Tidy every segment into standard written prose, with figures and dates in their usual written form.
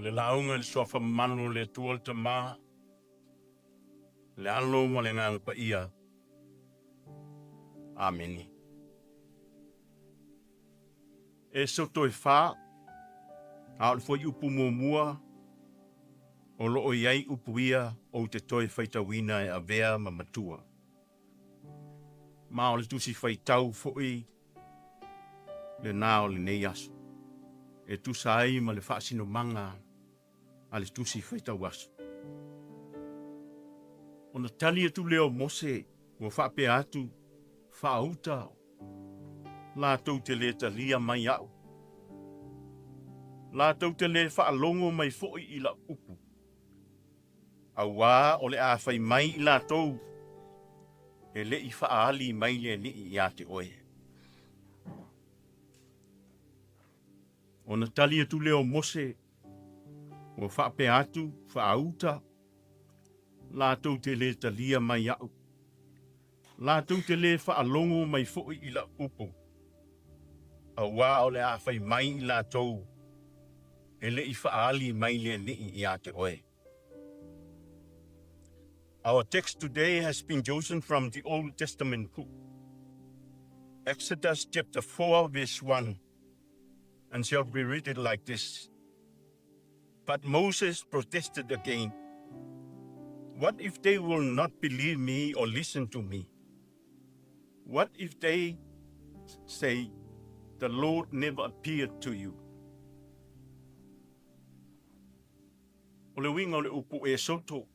O le lauga i le Suafa Mamalu o le Atua le Tama, le Alo ma le Agaga Paia. Amene. E soto e fa, a o le fuaiupu muamua o lo o i ai upu ia ou te toe faitauina e avea ma matua. Ma o le tusi faitau foi lena o lenei aso, e tusa ai ma le faasinomaga a le tusi faitau aso. Ona tali atu lea o Mose ua faapea atu, Faauta latou te lē talia mai au, latou te lē faalogo mai foi i lau upu. Auā o le a fai mai i latou, E le i faaali mai le Alii iā te oe. Ona tali atu lea o Mose, ua faapea atu, Faauta, latou te lē talia mai au, latou te lē faalogo mai foi i lau upu, auā o le a fai mai i latou, E le i faaali mai le Alii iā te oe. Our text today has been chosen from the Old Testament book, Exodus chapter 4 verse 1, and shall be read like this. But Moses protested again, What if they will not believe me or listen to me? What if they say, The Lord never appeared to you? O le uiga o le upu Esoto,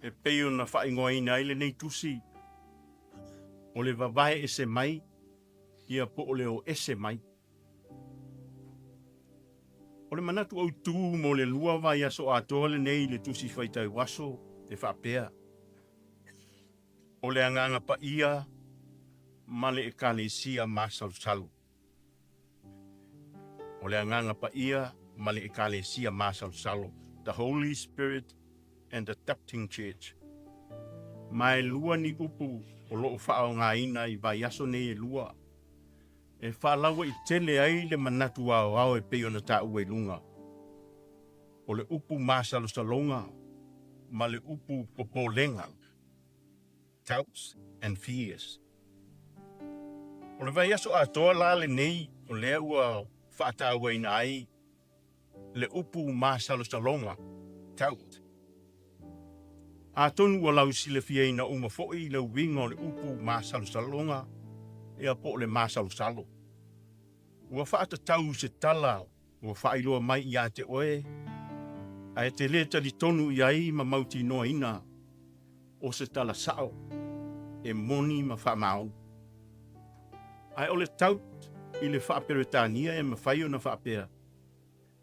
e pei ona faaigoaina ai lenei tusi, o le vavae ese mai, ia po o le o ese mai. O le manatu autū mo le lua vaiaso atoa lenei i le Tusi Faitau Aso e faapea, O le Agaga Paia ma le Ekalesia Masalosalo. O le Agaga Paia ma le Ekalesia Masalosalo, The Holy Spirit and the Doubting Church. Ma e lua ni upu o lo o faaaogaina i vaiaso nei e lua. E faalauaitele ai le manatu aoao e pei ona taua i luga, o le upu masalosaloga ma le upu popolega, doubts and fears. O le vaiaso atoa la lenei o lea ua faatauaina ai le upu masalosaloga, doubt. Atonu ua lausilafiaina uma foi le uiga o le upu masalosaloga ia po o le masalosalo. Ua faatatau se tala ua faailoa mai ia te oe, ae te le talitonu i ai ma mautinoaina o se tala sao e moni ma faamaoni. Ae o le doubt i le faa-Peretania e mafai ona faapea,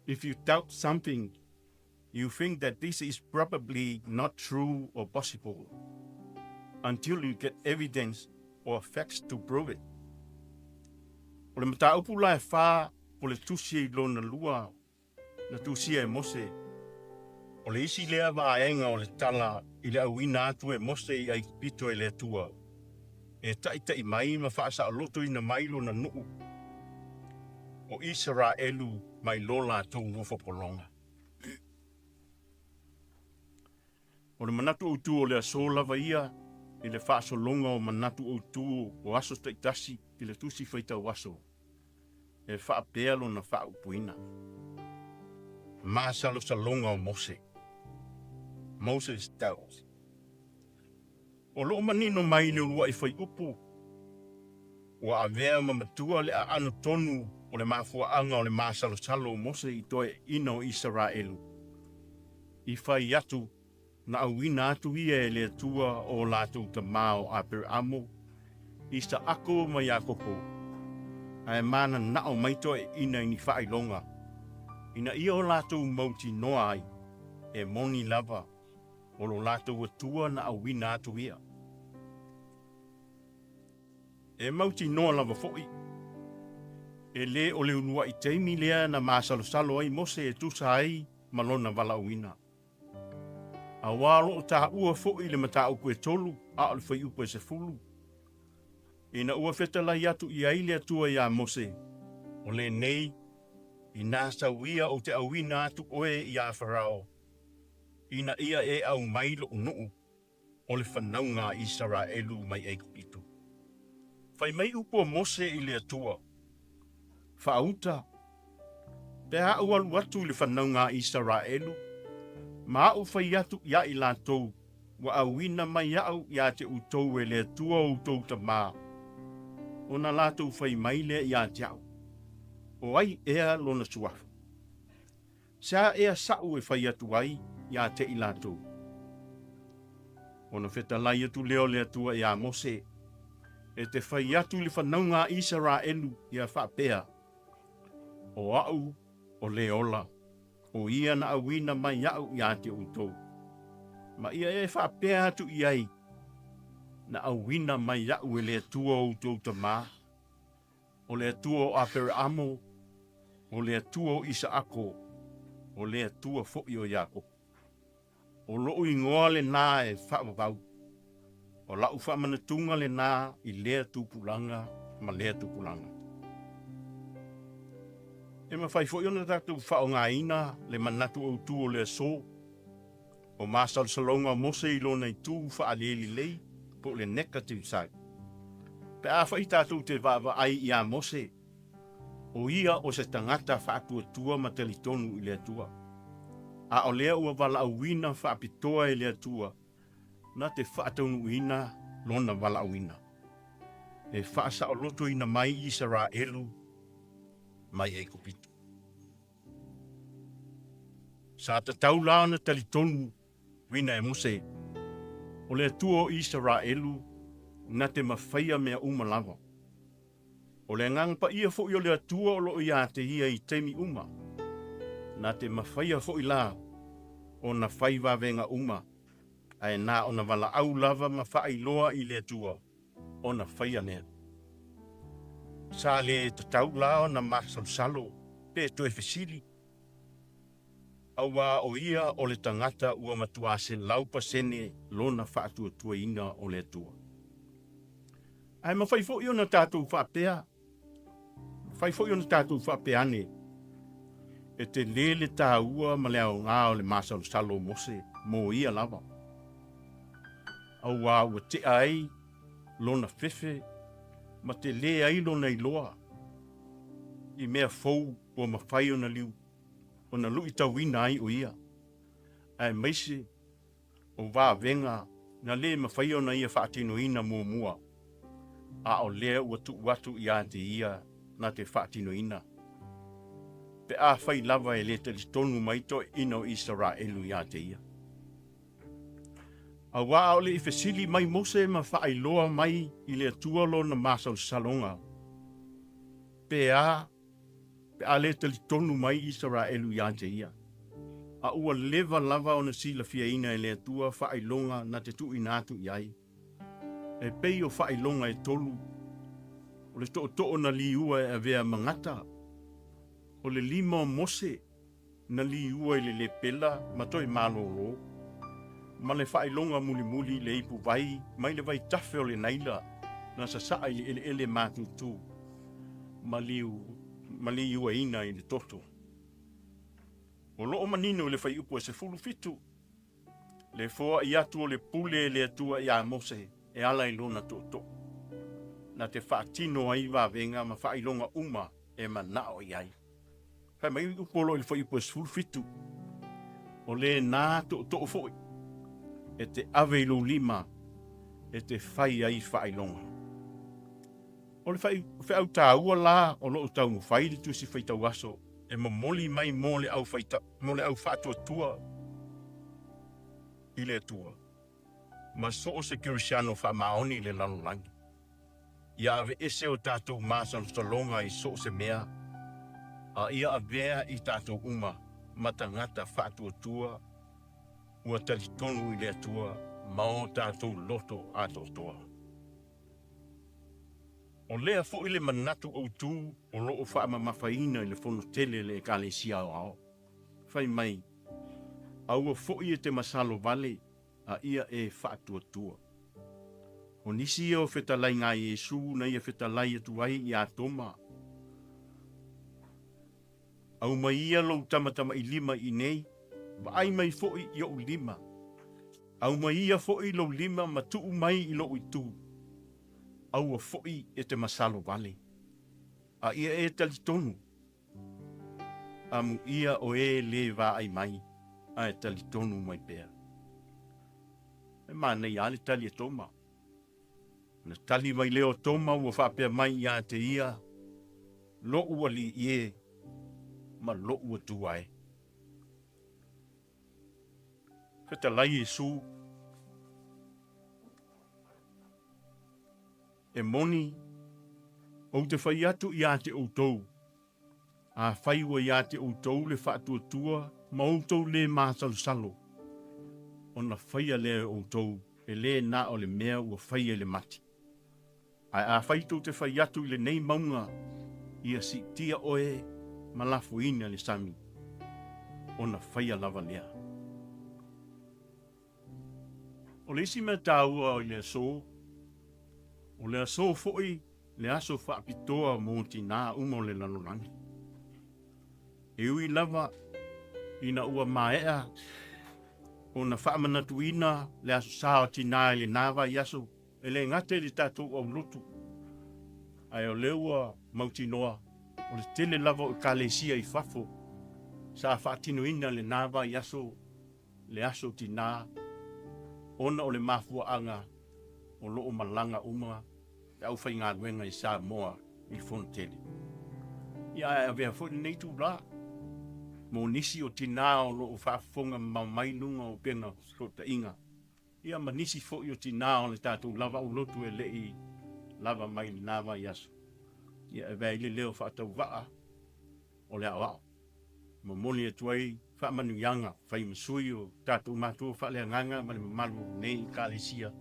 If you doubt something, you think that this is probably not true or possible until you get evidence or facts to prove it. O le mataupu la e fa o le tusi i lona lua na tusia e Mose, o le isi lea vaega o le tala i le auina atu e Mose i Aikupito e le Atua, e taʻitaʻi mai ma faasaolotoina mai lona nuu o Isaraelu mai lo latou nofo pologa. O le manatu autū o le aso lava ia i le faasologa o manatu autū o aso taitasi i le Tusi Faitau Aso, e faapea lona faaupuina. Masalosaloga o Mose, Moses Doubts. O lo o manino mai le uluai fuaiupu ua avea ma matua le aano tonu o le mafuaaga o le masalosalo o Mose i toeaiina o Isaraelu, i fai atu na auina atu ia e le Atua o latou tama o Aperamo, Isaako ma Iakopo, ae mananao mai toeaiina i ni faailoga, ina ia o latou mautinoa ai e moni lava o lo latou Atua na auina atu ia. E mautinoa lava foi, e lē o le uluai taimi lea na masalosalo ai Mose e tusa ai ma lona valaauina. Auā o lo o taua foi le mataupu e tolu a o le fuaiupu e sefulu, ina ua fetalai atu i ai le Atua iā Mose, o lenei. Inā sau ia ou te auina atu oe iā Farao, ina ia e aumai loʻu nuu o le fanauga a Isaraelu mai Aikupito. Fai mai upu a Mose i le Atua, Faauta, pe a aʻu alu atu i le fanauga a Isaraelu, ma aʻu fai atu iā i latou, Ua auina mai aʻu iā te outou e le Atua o outou tamā, ona latou fai mai lea iā te aʻu, O ai ea lona suafa? Se a ea saʻu e fai atu ai iā te i latou? Ona fetalai atu lea o le Atua iā Mose, E te fai atu i le fanauga a Isaraelu ia faapea, O aʻu o le ola, o ia na auina mai aʻu iā te outou. Ma ia e faapea atu i ai, Na auina mai aʻu e le Atua o outou tamā, o le Atua o Aperaamo, o le Atua o Isaako, o le Atua foʻi o Iakopo. O loʻu igoa lenā e faavavau, o laʻu faamanatuga lenā i lea tupulaga ma lea tupulaga. E mafai foi ona tatou faaaogaina le manatu autū o le aso, o masalosaloga o Mose i lona itu faalelelei po o le negative side. Pe afai tatou te vaavaai iā Mose, O ia o se tagata faatuatua ma talitonu i le Atua. A o lea ua valaauina faapitoa e le Atua na te faataunuuina lona valaauina, e faasaolotoina mai Isaraelu mai Aikupito. Sa tatau la ona talitonu uina e Mose, o le Atua o Isaraelu na te mafaia mea uma lava. O le Agaga Paia foi o le Atua o lo o iā te ia i taimi uma, na te mafaia foi la ona fai vavega uma, ae na ona valaau lava ma faailoa i le Atua ona faia lea. Sa le tatau la ona masalosalo pe toe fesili, auā o ia o le tagata ua matuā 100% lona faatuatuaina o le Atua. Ae mafai foi ona tatou faapea, mafai foi ona tatou faapea ane, e tele le taua ma le aoga o le masalosalo o Mose mo ia lava, auā ua tea ai lona fefe ma tele ai lona iloa i mea fou ua mafai ona liu, ona luitauina ai o ia, aemaise o vavega na le mafai ona ia faatinoina muamua, a o lea ua tuu atu ia te ia na te faatinoina, pe afai lava e le talitonu mai toeaiina o Isaraelu ia te ia. Auā ʻaʻole i fesili mai Mose ma faailoa mai i le Atua lona masalosaloga, pe a pe a le talitonu mai Isaraelu iā te ia. A ua leva lava ona silafiaina e le Atua faailoga na te tuuina atu i ai. E pei o faailoga e tolu, o le tootoo na liua e avea ma gata, o le lima o Mose, na liua i le lepela ma toe malōlō, ma le faailoga mulimuli i le ipuvai mai le vaitafe o le Naila na sasaa i le eleele matutu ma liu ma liuaina i le toto. O lo o manino i le fuaiupu e 17 le foai atu o le pule e le Atua iā Mose e ala i lona tootoo, na te faatino ai vavega ma faailoga uma e manao i ai. Fai mai upu o lo o i le fuaiupu e 17, O lena tootoo foi e te ave i lou lima e te fai ai faailoga. O le feau taua la o lo o taumafai le Tusi Faitau Aso e momoli mai mo le mo le au faatuatua i le Atua ma so o se Kerisiano faamaoni i le lalolagi. Ia aveese o tatou masalosaloga i so o se mea, a ia avea i tatou uma ma tagata faatuatua ua talitonu i le Atua ma o tatou loto atoatoa. O lea foi le manatu autū o lo o faamamafaina i le Fono tele le Ekalesia Aoao, fai mai, Aua foi e te masalo vale a ia e faatuatua. O nisi ia o fetalaiga a Iesu na ia fetalai atu ai iā Toma. Aumai ia lou tamatamailima i inei, vaai mai foi i ou lima. Aumai ia foi lou lima ma tuu mai i lou itu. Aua foi e te masalo vale, a ia e talitonu. Amuia o e lē vaai mai, ae talitonu mai pea. E manaia lava le tali a Toma. Ona tali mai lea o Toma ua faapea mai ia te ia, Lo'u Alii e, ma lo'u Atua e. Fetalai Iesu, E moni, ou te fai atu ia te outou, Afai ua ia te outou le faatuatua ma outou lē masalosalo, ona faia lea e outou e lē na o le mea ua faia i le mati. Ae afai tou te fai atu i lenei mauga, Ia siitia oe ma lafoina i le sami, ona faia lava lea. O le isi mea taua i le aso, o le aso foi le aso faapitoa mo tinā uma o le lalolagi. E ui lava ina ua maea ona faamanatuina le Aso Sa o Tinā i lena vaiaso, e le gata i le tatou aulotu, ae o lea ua mautinoa o le tele lava o Ekalesia i fafo sa faatinoina lena vaiaso le Aso Tinā ona o le mafuaaga o lo o malaga uma le aufaigaluega i Samoa i le Fono Tele. Ia ae avea foi lenei itulā mo nisi o tinā o lo o faafofoga mamao mai luga o upega fesootaiga, ia ma nisi foi o tinā o le tatou lava aulotu e le i lava mai i lena vaiaso. Ia e avea ai le leo faatauvaa o le aoao. Momoli atu ai faamanuiaga fai ma sui o tatou matua faaleagaga ma le mamalu o lenei Ekalesia.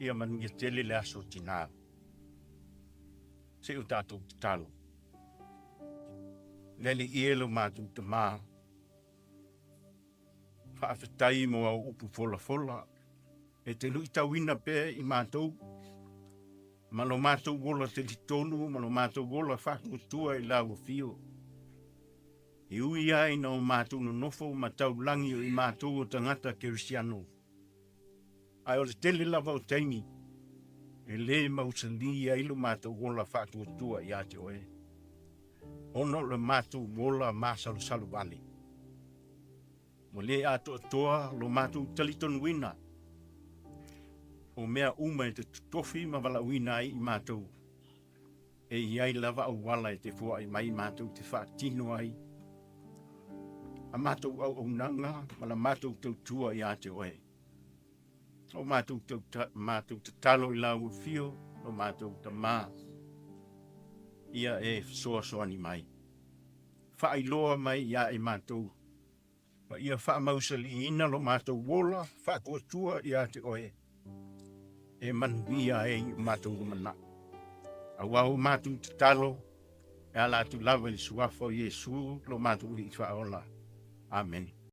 Ia manuia tele le aso tinā. Se i o tatou tatalo. Le Alii e lo matou Tamā, faafetai mo au upu folafola e te luitauina pea i matou ma lo matou ola talitonu ma lo matou ola faatuatua i lau afio. E ui lava ina o matou nonofo ma taulagi o i matou o tagata kerisiano, ae o le tele lava o taimi e lē mausali ai lo matou ola faatuatua ia te oe, ona o le matou ola masalosalo vale. Ua lē atoatoa lo matou talitonuina o mea uma e te totofi ma valaauina ai i matou, e i ai lava auala e te foai mai matou te faatino ai a matou auaunaga ma la matou tautua ia te oe. O matou, tauta, matou tatalo i lau afio, lo matou Tamā, ia e fesoasoani mai. Faailoa mai ia i matou ma ia faamausaliina lo matou ola faatuatua ia te oe e manuia ai o matou lumanai. Aua o matou tatalo e ala atu lava i le suafa o Iesu lo matou Alii Faaola. Amene.